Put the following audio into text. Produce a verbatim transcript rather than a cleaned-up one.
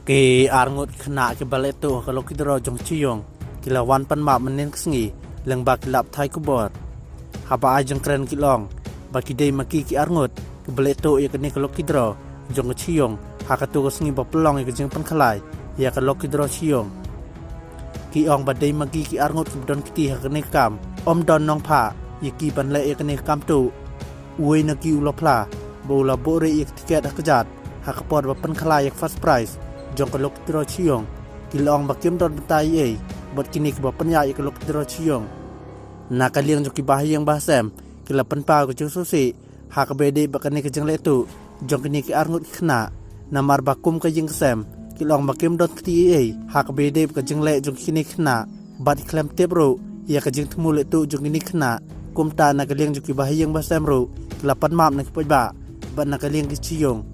Ki arngut khynnah kiba leh tuh ha ka lucky draw jong ka sha ïong ki la wan pan map mynnin ka sngi lyngba ki lap thai khubor. Haba ai jingkren ki la ong ba ki dei ma ki ki arngut kiba leh tuh ïa kane ka lucky draw jong ka sha ïong ha katto ka sngi ba pynlong ïa ka jingpynkhalai ïa ka lucky draw sha ïong. Ki ong ba dei ma ki ki arngut kiba don kti ha kane ka kam, ym don nongphah ïa ki ban leh ïa kane ka kam tuh. Uwei na ki u la phla ba u la buh rieh ïa ka tiket ha kjat ha ka por ba pynkhalai ïa ka first prize jong ka lucky draw sha ïong. Ki la ong ba kim don bynta ei ei bad kine kiba pynïaid ïa ka lucky draw sha ïong. Na ka liang jong kiba ha ïing ba ha sem ki la pynpaw ka jingsngewsih ha kaba ïadei bad kane ka jingleh tuh jong kine ki arngut ki khynnah, namar ba kum ka ïing ka sem ki la ong ba kim don kti ei ei ha kaba ïadei bad ka jingleh jong kine ki khynnah. Bad ki khlem tip ruh ïa ka jingthmu leh tuh jong kine ki khynnah. Kumta na ka liang jong kiba ha ïing ba ha sem ruh ki la pan map na ki paidbah bad na ka liang ki sha ïong